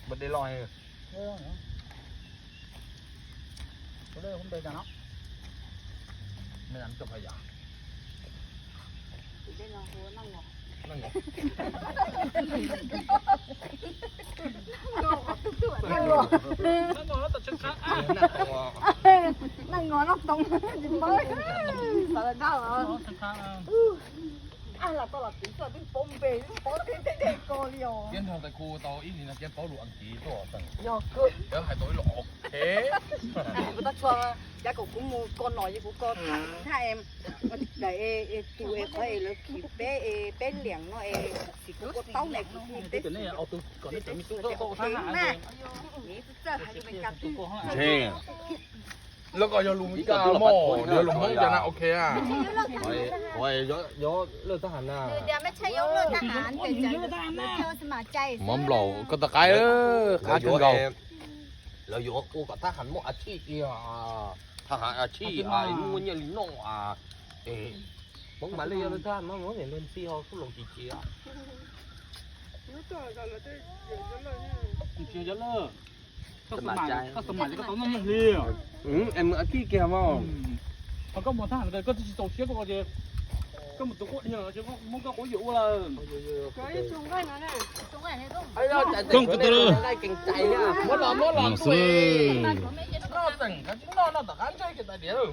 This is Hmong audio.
Bật đèn lòi. Ua lej hub npe cas no? Mej cov phaj yam. Neej ngos noj toov tsis pab xav dab los. Ab, los tau los tiv txoj twb paub npe, paub tej dej ko li os. Kiab nrog tais khu tau ib hlis no kiab paub lus Askiv tuaj tseem. Yog kawg. Hais tau ib los ok. Kuv tab txhua, yav kom kuv mus ko nom ces kuv ko thaj em, daim es tus es qhov es lawv khi peb es peb liam no es xim kuv ko taub ne kuv khi peb xim. Kom nej cov me tub txawj txawj hais li Meskas twg. Lawv ko yog lus Meskas mog, yog lus Hmoob cas na ok a. Mov nplaum koj tau qaib, qaib kawg nkaus. Lawv yuav ua kom thab ham muaj a tshij, thab ham a tshij, muaj nyiaj li no. Hmoob mas lej yog lawv thab ham muaj niam lawv txij ho kuj los tsis txiav. Koj xav mam li koj tau noj nyiaj hli. Es mus a tshij kiag mog. Ho koj mus thab ham koj twb tsis txaus siab koj ces koj mus tus quab dhia ces muab koj quab yuam ua lawm. Muab los muab los xwb. Noj tseem kav tsij noj noj tom qab ntsej kiag tais diav lawm.